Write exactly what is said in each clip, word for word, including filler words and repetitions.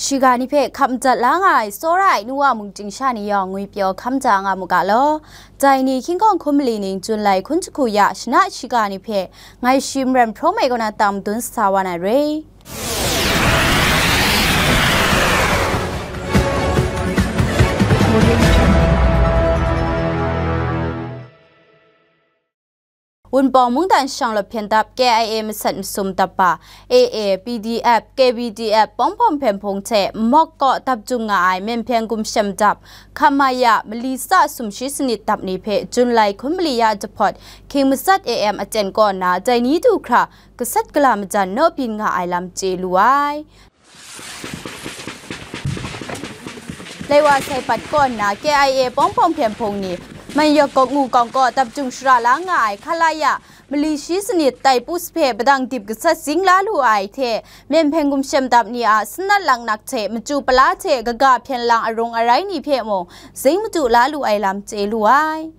Shiga ni hpe hkap madat la nga ai tsawra ai nu wa mungchying sha ni yawng ngwi pyaw hkam ja nga mu ga law. Dai ni hkying hkawng hkun mali ning Jun lai hkun jahku ya shana shiga ni hpe ngai shi Maren Hpraw Mai kaw na tam dun sa wa na re. Wunpawng mungdan shanglawt hpyen dap K I A masat masum dap ba A A, P D F, K P D F, Pawngpawng Hpyen Hpung hte Mawk kaw dap jung nga ai Myen Hpyen Gumshem dap, Khamaya, mali tsa sumshi sanit dap ni hpe Jun lai hkun mali ya jahpawt, hkying matsat A M aten kaw nna, dai ni du hkra gasat gala majan naw byin nga ai lam chye lu ai. Lai wa sai pat kaw nna K I A Pawngpawng Hpyen Hpung ni, Manyawk Gawk Ngu Kawng kaw dap jung shara la nga ai Khalaya, mali shi sanit tai pu sa hpe padang dip gasat zing la lu ai hte, Myen Hpyen Gumshem dap ni a sanat laknak hte machyu pala hte kaga hpyen lang arung arai ni hpe mung zing madu la lu ai lam chye lu ai.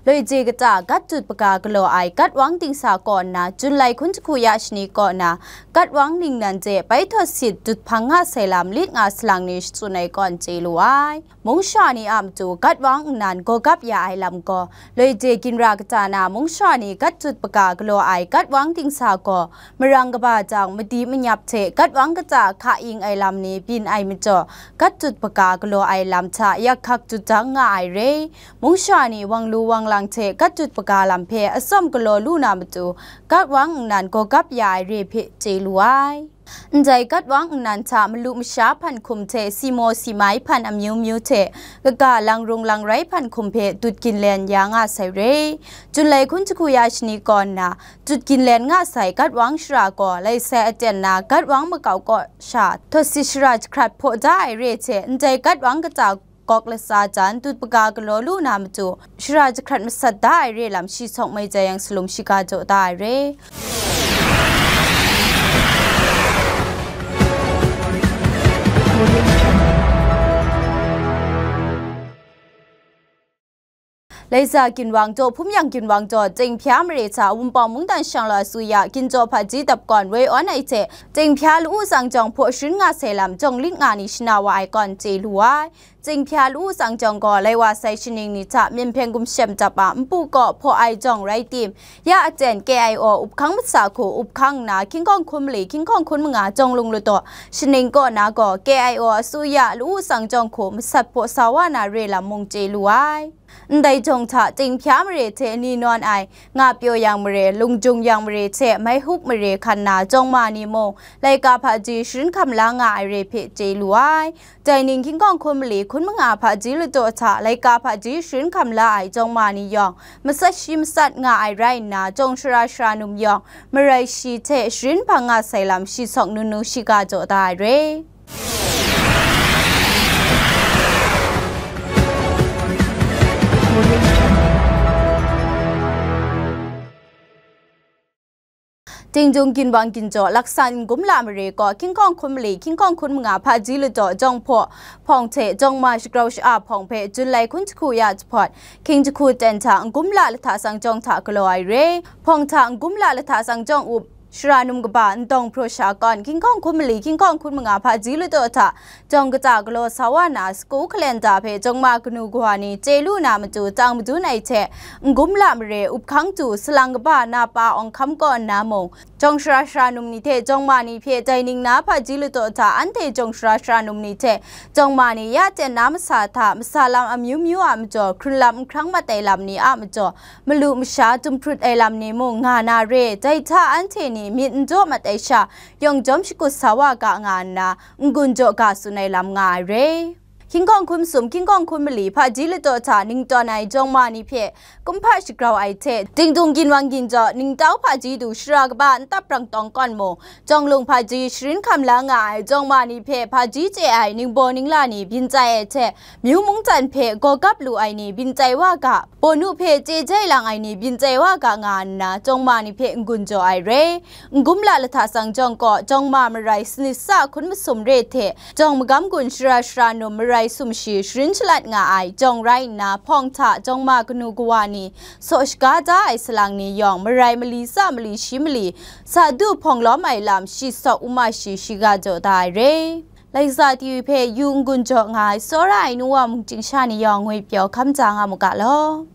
Loi je kata gat jut paga galaw ai Gatwang dingsa kaw nna, Jun lai hkun jahku ya shani kaw nna, Gatwang ningnan je bai htawt sit jut hpang nga sai lam lit nga salang ni shatsun ai kaw n chye lu ai. Mung sha ni a matu Gatwang nnan gaw gap ya ai lam gaw, loi je ginra kata na mung sha ni gat jut paga galaw ai Gatwang dingsa gaw, marang kaba jang madi manyap hte Gatwang kata hka ing ai lam ni byin ai majaw, gat jut paga galaw ai lam hta yak hkak jut jang nga ai re. Mung sha ni wang lu wang lang hte gat jut paga lam hpe atsawm galaw lu na matu, Gatwang nnan gaw gap ya ai re hpe chye lu ai. Ndai Gatwang nnan hta malu masha hpan hkum hte si maw si mai hpan amyu myu hte kaga lang rung lang rai hpan hkum hpe dut ginlen ya nga sai re. Jun lai hkun jahku ya shani kaw nna, dut ginlen nga sai Gatwang shara gaw lai sai aten na Gatwang makau kaw sha htawt sit shara jahkrat hpaw da ai re hte ndai Gatwang kata gawk latsa jan dut paga galaw lu na matu, shara jahkrat masat da ai re lam shi sawng mai jai yang salum shiga jaw da ai re. Laiza ginwang jaw, Hpum Yang ginwang jaw, Chyinghpya mare hta Wunpawng mungdan shanglawt asuya, Ginjaw hpaji dap gawn woi awn ai hte, Chyinghpya lu-u tsang jawng hpaw sharin nga sai lam jawng lit nga ni shana wa ai kaw n chye lu ai. Chyinghpya lu-u tsang jawng gaw, lai wa sai shaning ni hta Myen Hpyen Gumshem dap a npu kaw hpaw ai jawng rai tim, ya aten K I O up hkang masat hku up hkang nna, hkying hkawng hkun mali, hkying hkawng hkun manga jawng lung ladaw shaning kaw na gaw, K I O asuya lu-u tsang jawng hku masat hpaw sa wa na re lam mung chye lu ai. Ndai jawng hta Chyinghpya mare hte ni nawn ai, Nga Pyaw Yang mare, Lungjung Yang mare hte Maihup mare hkan na jawng ma ni mung, laika hpaji sharin hkam la nga ai re hpe chye lu ai. Dai ning hkying hkawng hkun mali hkun manga hpaji ladaw hta laika hpaji sharin hkam la ai jawng ma ni yawng, masat shi masat nga ai rai nna, jawng shara shara num yawng, marai shi hte sharin hpang nga sai lam shi sawng nunu shiga jaw da ai re. Tingdung ginwang ginjaw laksan n-gum la mare kaw, hkying hkawng hkun mali, hkying hkawng hkun manga hpaji ladaw jawng hpaw hpawng hte jawng ma shagrau sha-a hpawng hpe Jun lai hkun jahku ya jahpawt, hkying jahku ten hta n-gum la lahta tsang jawng hta galaw ai re. Hpawng hta n-gum la lahta tsang jawng up, shara num kaba Ndawng Hpraw Sha kawn, hkying hkawng hkun mali, hkying hkawng hkun manga hpaji ladaw hta, jawng kata galaw sa wa na, saku hkalenda hpe jawng ma kanu kawa ni chye lu na matu tang madun ai hte, n-gum la mare up hkang du salang kaba na pa Awng Hkam kaw nna mung, jawng shara shara num ni hte jawng ma ni hpe dai ning na hpaji ladaw hta anhte jawng shara shara num ni hte jawng ma ni ya ten na masa hta masa lam amyu myu a majaw, hkrun lam n hkrang mat ai lam ni a majaw, malu masha dumhprut ai lam ni mung nga na re, dai hta anhte ni myit n jaw mat ai sha, yawng jawm shakut sa wa ga nga nna, n-gun jaw ga tsun ai lam nga ai re. Hkying hkawng hkun masum, hkying hkawng hkun mali, hpaji ladaw hta ningtawn ai jawng ma ni hpe kumhpa shagrau ai hte, Tingdung ginwang ginjaw, ningtau hpaji du shara kaba n tap rang tawng kawn mung, jawng lung hpaji sharin hkam la nga ai jawng ma ni hpe hpaji chye ai ningbaw ningla ni byin chye ai hte, myu mungdan hpe gaw gap lu ai ni byin chye wa ga, Bawnu hpe chye jai lang ai ni byin chye wa ga nga nna, jawng ma ni hpe n-gun jaw ai re. N-gum la lahta tsang jawng kaw, jawng ma marai sanit sa hkun masum re hte, jawng magam gun shara shara num marai ai sumshi sharin shalat nga ai jawng rai nna, hpawng hta jawng ma kanu kawa ni saw shaga da ai salang ni yawng marai mali tsa mali shi mali sa du hpawng lawm ai lam shi saw uma shi shiga jaw da ai re. Laika T V hpe yu n-gun jaw nga ai tsawra ai nu wa mungchying sha ni yawng ngwi pyaw hkam ja nga mu ga law.